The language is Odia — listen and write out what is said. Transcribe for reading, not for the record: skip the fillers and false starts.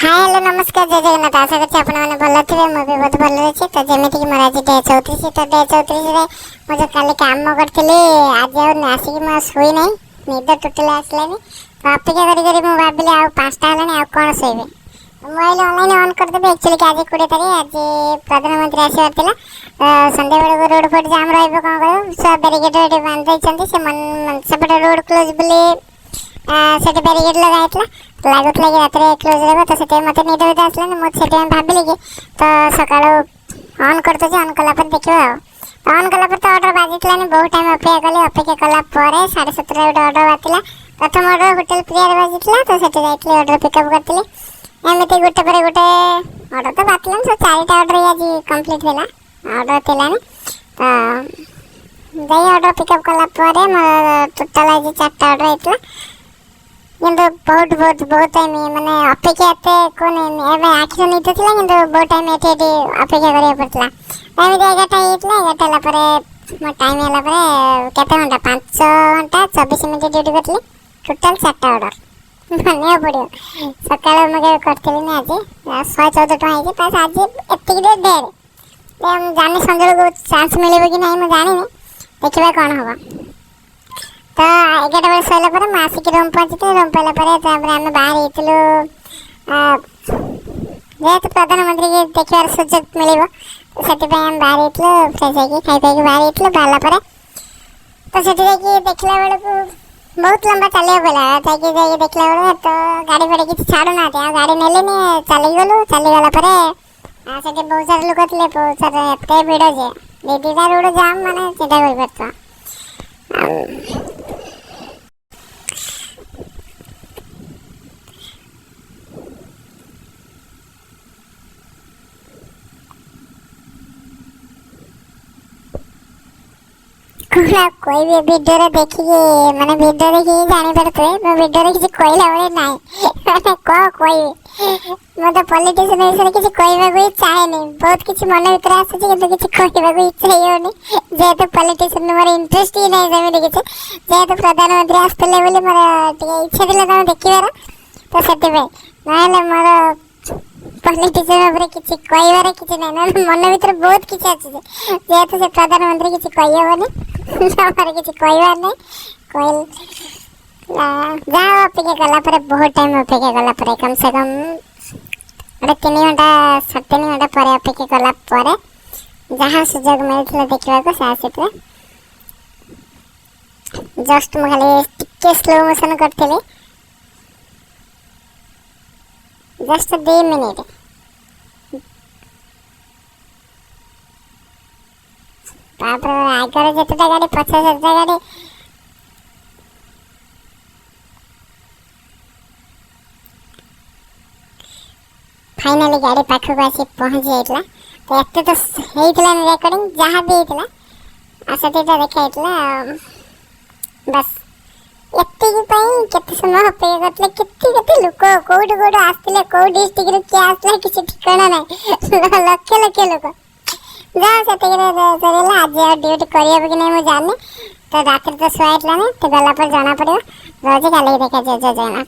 ହାଏ, ହ୍ୟାଲୋ, ନମସ୍କାର, ଜୟ ଜଗନ୍ନାଥ। ଆଶା କରୁଛି ଆପଣମାନେ ଭଲ ଥିବେ। ମୁଁ ବି ବହୁତ ଭଲରେ ଅଛି। ତ ଯେମିତିକି ମୋର ଆଜି ଡେ 34। ତ ଡେ 34ରେ ମୁଁ ଯେଉଁ କାଲି କାମ କରିଥିଲି, ଆଜି ଆଉ ଆସିକି ମୁଁ ଆଉ ଶୋଇ ନାହିଁ। ନିଦ ଟୋଟାଲି ଆସିଲାନି। ତ ଅପେକ୍ଷା କରି କରି ମୁଁ ଭାବିଲି, ଆଉ 5ଟା ହେଲାଣି, ଆଉ କ'ଣ ଶୋଇବେ? ମୋବାଇଲ ଅନଲାଇନ୍ ଅନ୍ କରିଦେବି। ଆକ୍ଚୁଆଲି ଆଜି 20 ତାରିଖ, ଆଜି ପ୍ରଧାନମନ୍ତ୍ରୀ ଆସିବାର ଥିଲା। ତ ସନ୍ଧ୍ୟାବେଳକୁ ରୋଡ଼ ଫୋଡ଼ ଜାମ୍ ରହିବ, କ'ଣ କହିବ, ସବୁ ବ୍ୟାରିକେଡ଼ ଏଠି ବାନ୍ଧି ଦେଇଛନ୍ତି। ସେ ସେପଟେ ରୋଡ଼ କ୍ଲୋଜ୍ ବୋଲି ସେଠି ବ୍ୟାରିକେଡ଼ ଲଗା ହେଇଥିଲା। ଲାଗୁଥିଲା କି ରାତିରେ କ୍ଲୋଜ୍ ରହିବ। ତ ସେଥିପାଇଁ ମୋତେ ନିଦ ଫିଦ ଆସିଲାନି। ମୁଁ ସେଥିପାଇଁ ଭାବିଲି କି ତ ସକାଳୁ ଅନ୍ କରିଦେଉଛି, ଅନ୍ କଲା ପରେ ଦେଖିବା। ଆଉ ଅନ୍ କଲା ପରେ ତ ଅର୍ଡ଼ର ବାଜିଥିଲାନି। ବହୁତ ଟାଇମ୍ ଅପେକ୍ଷା କଲି। ଅପେକ୍ଷା କଲା ପରେ 7:30ରେ ଗୋଟେ ଅର୍ଡ଼ର ବାଜିଥିଲା। ପ୍ରଥମ ଅର୍ଡ଼ର ହୋଟେଲ ପ୍ରିୟାରେ ବାଜିଥିଲା। ତ ସେଠି ଯାଇଥିଲି, ଅର୍ଡ଼ର ପିକଅପ୍ କରିଥିଲି। ଏମିତି ଗୋଟେ ପରେ ଗୋଟେ ଅର୍ଡ଼ର ତ ବାଜିଲାନି। ତ ଚାରିଟା ଅର୍ଡ଼ର ଆଜି କମ୍ପ୍ଲିଟ୍ ହେଲା, ଅର୍ଡ଼ର ଥିଲାନି। ତ ଯାଇ ଅର୍ଡ଼ର ପିକଅପ୍ କଲା ପରେ ମୋର ଟୋଟାଲ୍ ଆଜି ଚାରିଟା ଅର୍ଡ଼ର ହେଇଥିଲା। କିନ୍ତୁ ବହୁତ ବହୁତ ବହୁତ ଟାଇମ୍ ମାନେ ଅପେକ୍ଷା, ଏତେ କୁହନି। ଏବେ ଆଖିରେ ନିଦ ଥିଲା, କିନ୍ତୁ ବହୁତ ଟାଇମ୍ ଏଠି ଏଠି ଅପେକ୍ଷା କରିବାକୁ ପଡ଼ିଥିଲା। ଏମିତି 11ଟା ହେଇଯାଇଥିଲା। 11ଟା ହେଲା ପରେ ମୋ ଟାଇମ୍ ହେଲା ପରେ କେତେ ଘଣ୍ଟା, 5 ଘଣ୍ଟା 24 ମିନିଟ୍ ଡ୍ୟୁଟି କରିଥିଲି। ଟୋଟାଲ୍ ଚାରିଟା ଅର୍ଡ଼ର, ମାନିବାକୁ ପଡ଼ିବ। ସକାଳୁ ମୁଁ କେବେ କରିଥିଲି ଆଜି 114 ଟଙ୍କା ହେଇଛି। ବାସ୍, ଆଜି ଏତିକିରେ ଢେର। ମୁଁ ଜାଣିନି ସଞ୍ଜବେଳକୁ ଚାନ୍ସ ମିଳିବ କି ନାହିଁ, ମୁଁ ଜାଣିନି। ଦେଖିବା କ'ଣ ହେବ। ତ 11ଟା ବେଳେ ସରିଲା ପରେ ମୁଁ ଆସିକି ରୁମ୍ ପହଞ୍ଚିଥିଲି। ରୁମ୍ ପାଇଲା ପରେ ତାପରେ ଆମେ ବାହାରି ହେଇଥିଲୁ, ଯେହେତୁ ପ୍ରଧାନମନ୍ତ୍ରୀକି ଦେଖିବାର ସୁଯୋଗ ମିଳିବ, ସେଥିପାଇଁ ଆମେ ବାହାରି ହେଇଥିଲୁ। ଫ୍ରେଶ୍ ହେଇକି, ଖାଇ ଖାଇକି ବାହାରି ହେଇଥିଲୁ। ବାହାରିଲା ପରେ ତ ସେଠି ଯାଇକି ଦେଖିଲା ବେଳକୁ ବହୁତ ଲମ୍ବା ଚାଲିବାକୁ ପଡ଼ିଲା। ଯାଇକି ଯାଇକି ଦେଖିଲା ବେଳକୁ ତ ଗାଡ଼ି ଫାଡ଼ି କିଛି ଛାଡ଼ୁନାହାନ୍ତି। ଆଉ ଗାଡ଼ି ନେଲିନି, ଚାଲିକି ଗଲୁ। ଚାଲିଗଲା ପରେ ସେଠି ବହୁତ ସାରା ଲୋକ ଥିଲେ। ବହୁତ ସାରା, ଏତେ ଭିଡ଼ ଯେ ଦୁଇ ଦୁଇଟା ରୋଡ଼ ଜାମ୍, ମାନେ ଚିନ୍ତା କରିପାରୁଥିବ। କ'ଣ ଆଉ କହିବି? ଭିଡ଼ିଓରେ ଦେଖିକି, ମାନେ ଭିଡ଼ିଓ ଦେଖିକି ଜାଣିପାରୁଥିବେ। ମୋ ଭିଡ଼ିଓରେ କିଛି କହିଲା ଭଳି ନାହିଁ। ମାନେ କ'ଣ କହିବି? ମୁଁ ତ ପଲିଟିସିଆନ୍ ବିଷୟରେ କିଛି କହିବାକୁ ହିଁ ଚାହେଁନି। ବହୁତ କିଛି ମନ ଭିତରେ ଆସୁଛି, କିନ୍ତୁ କିଛି କହିବାକୁ ଇଚ୍ଛା ହେଇଯାଉନି, ଯେହେତୁ ପଲିଟିସିଆନ୍ ମୋର ଇଣ୍ଟରେଷ୍ଟ ହିଁ ନାହିଁ ସେମିତି କିଛି। ଯେହେତୁ ପ୍ରଧାନମନ୍ତ୍ରୀ ଆସୁଥିଲେ ବୋଲି ମୋର ଟିକେ ଇଚ୍ଛା ଥିଲା ତାଙ୍କୁ ଦେଖିବାର, ତ ସେଥିପାଇଁ। ନହେଲେ ମୋର ପଲିଟିସିଆନ୍ ଉପରେ କିଛି କହିବାର କିଛି ନାହିଁ। ନହେଲେ ମନ ଭିତରେ ବହୁତ କିଛି ଅଛି ଯେ ଯେହେତୁ ସେ ପ୍ରଧାନମନ୍ତ୍ରୀ, କିଛି କହିହେବନି, ଆମର କିଛି କହିବାର ନାହିଁ। କହିଲେ ଯାହା ଅପେକ୍ଷା କଲା ପରେ, ବହୁତ ଟାଇମ୍ ଅପେକ୍ଷା କଲା ପରେ, କମ୍ ସେ କମ୍ ଗୋଟେ 3 ଘଣ୍ଟା, 3.5 ଘଣ୍ଟା ପରେ ଅପେକ୍ଷା କଲା ପରେ ଯାହା ସୁଯୋଗ ମିଳିଥିଲା ଦେଖିବାକୁ, ସେ ଆସିଥିଲେ। ଜଷ୍ଟ ମୁଁ ଖାଲି ଟିକେ ସ୍ଲୋ ମୋସନ୍ କରିଥିଲି, ଜଷ୍ଟ 2 ମିନିଟ୍। ତାପରେ ଆଗରେ ଯେତେଟା ଗାଡ଼ି, ପଛରେ ସେତେଟା ଗାଡ଼ି। ଫାଇନାଲି ଗାଡ଼ି ପାଖକୁ ଆସି ପହଞ୍ଚି ଯାଇଥିଲା। ତ ଏତେ ତ ହେଇଥିଲାନି ରେକର୍ଡ଼ିଂ, ଯାହା ବି ହେଇଥିଲା ଆଉ ସେତିକିଟା ଦେଖା ହେଇଥିଲା। ବାସ୍, ଏତିକି ପାଇଁ କେତେ ସମୟ ଅପେକ୍ଷା କରିଥିଲେ। କେତେ କେତେ ଲୋକ କୋଉଠୁ କୋଉଠୁ ଆସିଥିଲେ, କୋଉ ଡିଷ୍ଟ୍ରିକ୍ଟରୁ କିଏ ଆସିଥିଲା, କିଛି ଠିକଣା ନାହିଁ। ଲକ୍ଷ ଲକ୍ଷ ଲୋକ। ଯାହା ସେତିକିରେ ସରିଗଲା। ଆଜି ଆଉ ଡ୍ୟୁଟି କରିହେବ କି ନାହିଁ ମୁଁ ଜାଣିନି। ତ ରାତିରେ ତ ଶୁଆ ହେଇଥିଲାନି। ତ ଗଲା ପରେ ଜଣା ପଡ଼ିବ। ରହୁଛି, କାଲିକି ଦେଖାଯିବ। ଜୟ ଜଗନ୍ନାଥ।